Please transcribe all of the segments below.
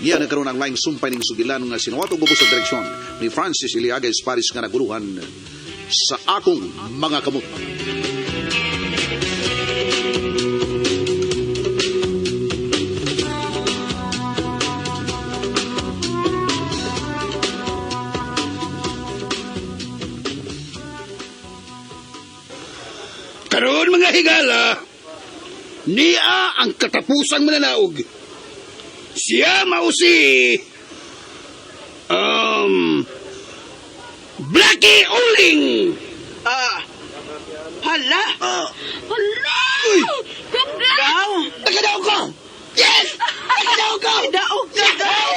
Yan nagkaroon ang laing sumpay ng sugilan nga sinuwato gubos sa direksyon ni Francis Iliaga Esparis nga naguluhan sa akong mga kamot. Karon mga higala, niya ang katapusang mananaog. Siya mausi Blackie Uling! Ah, hala! Hala! Congrats! Daw! Nakadaog ko! Yes! Nakadaog ko! Daog ka daw!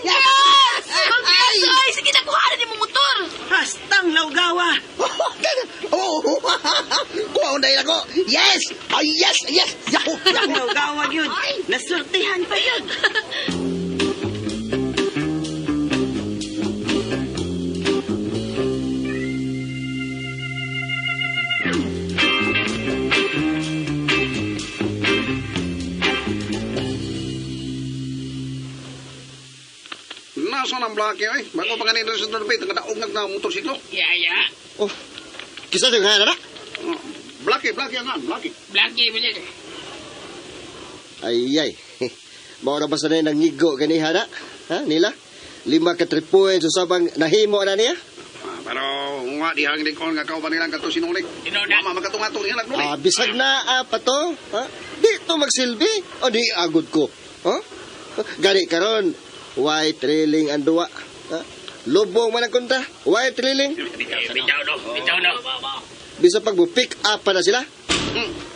Congrats! Congrats! Ay, sige, nakuha na ni mo motor! Hastang laugawa! Oo! Kuha dahil ako! Yes! Ay, yes! Yes! Yahoo! Ang laugawa yun! Nasurtihan pa yun! Nasa ng Blackie ay? Bago pa kanina sa Torbit, nakadaog na motorsiklo. Yaya. Oh, kisa yung nga na? Oh, Blackie, Blackie ang nga, Blackie. Blackie, bilis. Ay, ay. Maura ba sa na nangigo ganiha na? Ha, nila? Lima ka 3 points usabang nahimo na niya? Ah, pero nga di hangin ko nga kauban nilang kato sinulik. Tinuod. Mama makatungato niya nagnulik. Ah, bisag na pa to. Ha? Di to magsilbi. O di agod ko. Ha? Gani karon, why trailing ang duwa? Ha? Lubong man ang kontra. Why trailing? Bitaw no, bitaw no. Bisa pag mo pick up pa na sila.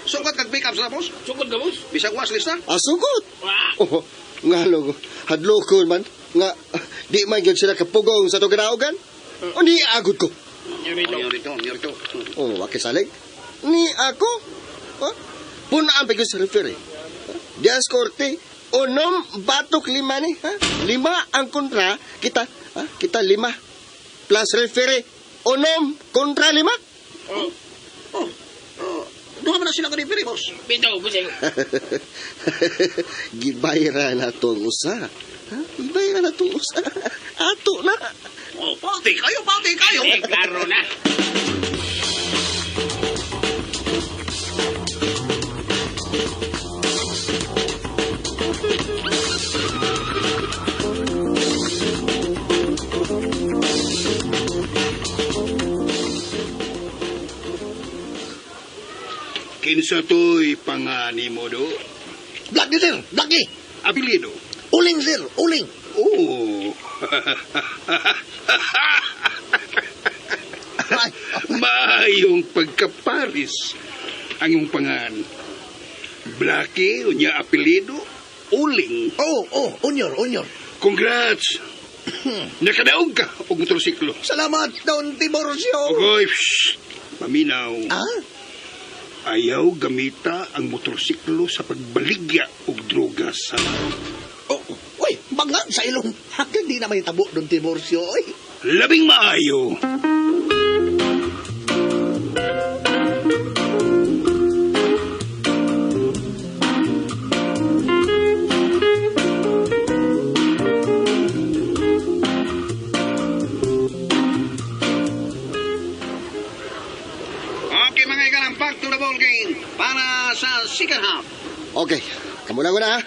Sukat kag pick up sa boss. Sugod ka, boss. Bisag was lista. Ah, sugot. Wah. Oh, nga logo. Hadlokon man. Nga, di man gyud sila kapugong sa tuganaogan. O di agod ko. Bitaw. Nyorito, nyorito. Oh, wakisalig. Ni ako. Ha? Punaan pa gyud sa referee. Ha? Dias Corte, unom batok lima ni. Ha? Lima ang kontra. Kita, ha? Kita lima. Plus referee, unom kontra lima. Oh, oh. Duha man na sila ka referee, boss. Bitaw, boss. Gibayra na tong usa. Ha? Gibayra na tong usa. Ato na. Oh, pati kayo, pati kayo. Eh, klaro na. Kinsa to'y pangani mo do? Blackie, sir. Blackie. Apelido? Uling, sir. Uling. Oh. Ay, Maayong pagkaparis ang iyong pangan. Blackie, unya apelido, Uling. oh, unyor, unyor. Congrats! Nakadaog ka og motorsiklo. Salamat, Don Tiburcio. Ogoy, shh, paminaw. Ah? Ayaw gamita ang motorsiklo sa pagbaligya og droga sa Oh, uy, bangan sa ilong. Hanggang di na may tabo, Don Tiburcio. Uy. labing maayo. Okay mga ikalang, back to the ball game para sa second half. Okay, kamo na ko na ha.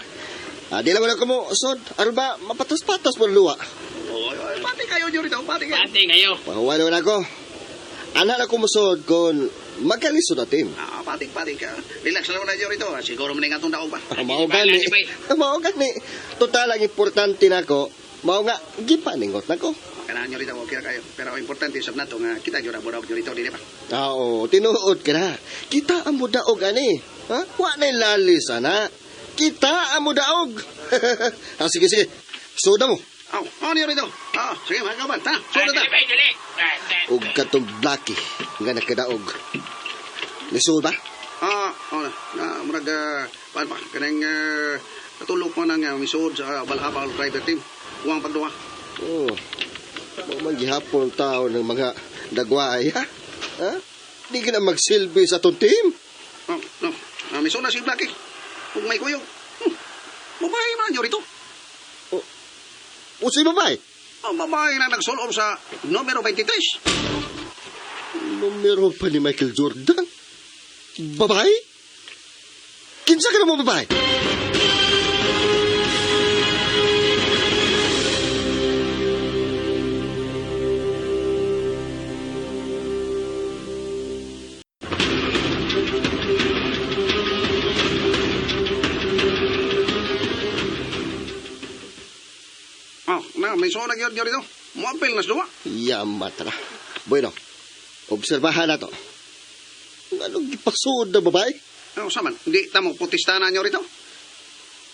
Ah, di lang ko na kamo, sod. Aron ba, mapatas-patas mo luwa. Oh, pati kayo nyorito, pati kayo. Pati ngayo. Pahuwalo na ako. Anak na kumusod kung magkalisod na team. Ah, pati, pati ka. Relax na lang na nyorito. Siguro man nga itong daog ba. Ah, mao gani. Bala, Mao gani. Total ang importante nako, mao nga gipaningot nako. Kailangan nyorito, okay na kayo. Pero ang importante sa nato nga kita nyo na budaog nyorito, di ba? Ah, oo, tinuod ka na. Kita ang mudaog ani. Ha? Wa na lalis ana. Kita ang mudaog. Ah, sige sige. Suda mo. Oh, oh nyorito. Ah, sige mga kaban, ta. Ah, Suda ta. dali, bay, dali. Ah, Ug katong Blackie nga nakadaog. Lisod ba? Ah, oh na. Na murag paano pa kanang natulog ko nang misuod sa Balhabal driver team. Uwang pagduha. Oh. Mao man gihapon tao ng mga dagway, ha? Ha? Di ka na magsilbi sa atong team. Oh, no. Misuod na si Blackie. Ug may kuyog. Babae man nyorito. Oh, Unsay babae? Ang babae na nagsulob sa numero 23. Numero pa ni Michael Jordan? Babae? Kinsa ka na mo babae? Oh, na, may suod na gyud rito. Muapil na sa duwa. Yamat ra. Bueno, obserbahan na to. Anong gipasuod na babae? Ano sa man? Hindi ta mo protesta na nyo rito.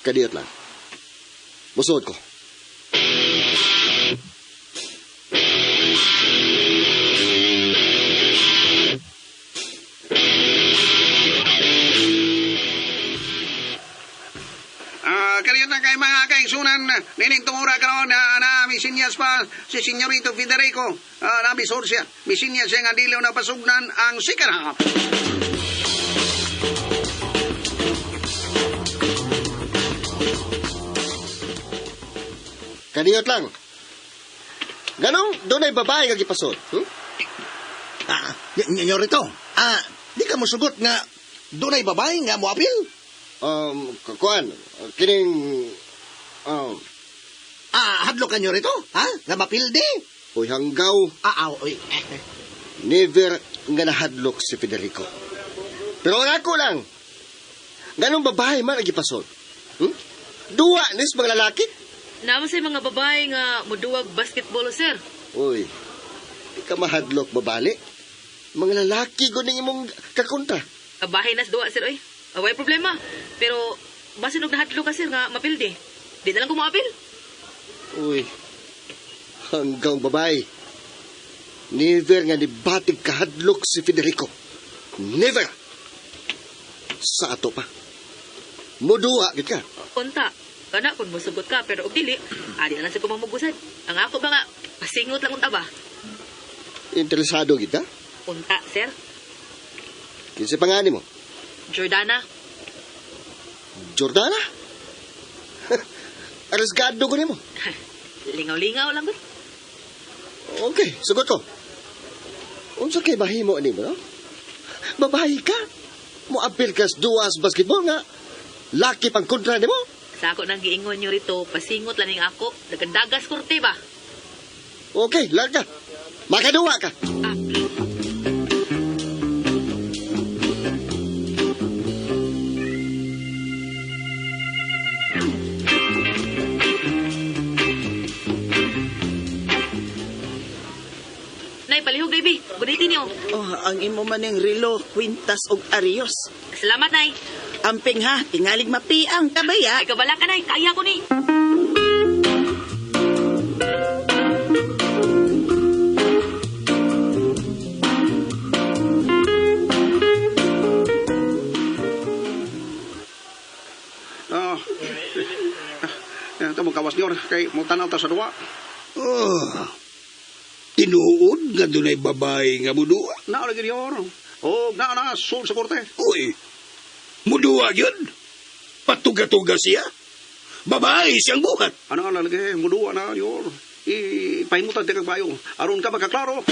Kadiyot lang. Musuod ko. Ah, kaya na kay mga kaigsunan, nining tumura karon na na mi sinyas pa si Senyorito Federico. Ah, na mi siya. Mi sinyas siya nga dili na pasugnan ang second half. Kadiyot lang. Ganong doon ay babae nga gipasuod. Hmm? Ah, nyorito. Ah, di ka mosugot nga dunay babae nga moapil. Kuan, kining, um, Ah, hadlo ka nyorito, ha? Nga mapildi. uy hanggaw, Ah, aw, oy. Eh, eh. never nga nahadlok si Federico. Pero ang ako lang, ganong babae man ang gipasuod. Hmm? Duwa nis mga lalaki? Naman sa mga babae nga muduwag basketball, sir. Uy, di ka mahadlok babali. Mga lalaki guning imong kakontra. Kabahin nas duwa, sir, oy. Away problema. Pero, basin og nahadlo ka, sir, nga mapildi. Di na lang ko moapil. Uy, hanggang babae. Never nga nibatig kahadlok si Federico. Never! Sa ato pa. Muduha, gid ka. Unta. Kana kung musugot ka, pero og dili, adi na lang sa kumamugusad. Ang ako ba nga, pasingot lang unta ba? Interesado gid ka? Unta, sir. Kinsa pangani mo? Jordana. Jordana? Arisgado ko nimo. Lingaw-lingaw lang gud. Okay, sugot ko. Unsa kay mahimo nimo, no? Babae ka. Moapil ka sa duwas basketball nga. Laki pang kontra nimo. Sa ako nang giingon nyo rito, pasingot lang ning ako. Nagdagas korte ba? Okay, larga. Makaduwa ka. Ah. Nay, palihog, baby. Gunitin niyo. Oh, ang imo maning relo, kwintas og arios. Salamat, Nay. Amping ha, tingalig mapiang kabaya. Ay, kabala ka, Nay. Kaya ko ni. Oh. Ito mo kawas nyor kay mo tanaw ta sa duwa. Oh, tinuod nga dunay babae nga muduwa. Naa lagi nyor. Oh, naa na sul sa korte. Uy, muduwa yun. Patuga-tuga siya. Babae siyang buhat. Ano nga lagi muduwa na nyor. Ipahimutan ti kag bayo. Aron ka makaklaro.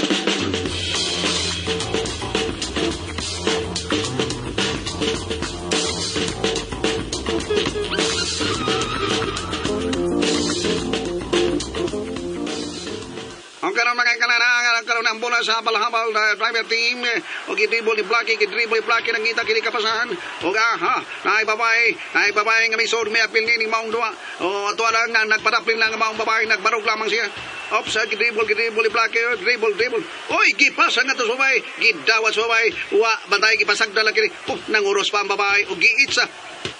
Ang karon mga kalanangan, ang karon ang bola sa balhabal na driver team. O gidribble ni Blackie, gidribble ni Blackie, nangita kini kapasahan. O aha, naay babae, naay babae nga may sword, may apil ni maong duwa. O ato lang nga nagpadaplin lang ang maong babae, nagbarog lamang siya. Ops, gidribble, gidribble ni Blackie, oh, dribble, dribble. Oy, gipasa nga to sa babae, gidawat sa babae. Wa, bantay, gipasagda lang kini. Oh, nanguros pa ang babae, o giitsa.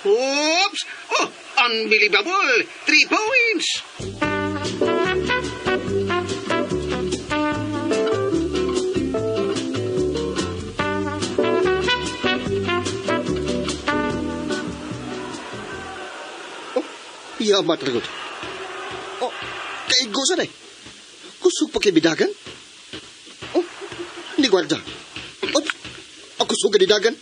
Oops! Oh, unbelievable! 3 points! Oh, yamat ragot. Oh, kaigusan eh. Kusog pa kay bidagan? Oh, ni gwarda. Oh, ako kusog ka didagan.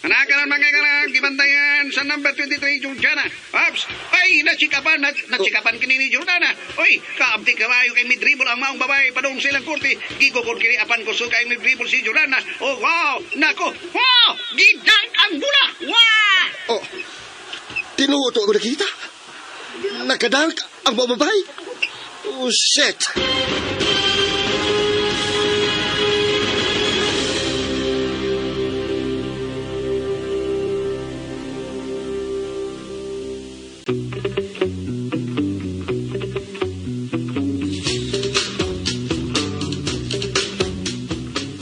Anakaran mga karan, gibantayan sa number 23, Georgiana. Ops! Ay, natsikapan, natsikapan kini ni Jordana. Oy, kaabti kabayo kay midribble ang maong babae padung silang korte. Gigugol kini apan kusog kay midribble si Jordana. Oh, wow! Nako! Wow! Gidang ang bula! Wow! Oh, tinuo to ako nakita. Nakadang ang mga babae. Oh, shit.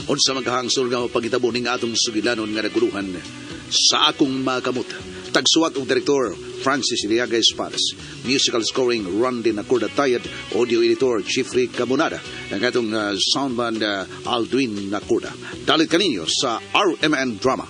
Unsa maghangsol nga mapagitabo ning atong sugilanon nga naguluhan sa akong makamot. Tagsuwat og direktor Francis Iliaga Espares. Musical scoring Randy Nacorda Tayad, audio editor Jeffrey Camonada, ang atong soundman Aldwin Nacorda. Dalit kaninyo sa RMN Drama.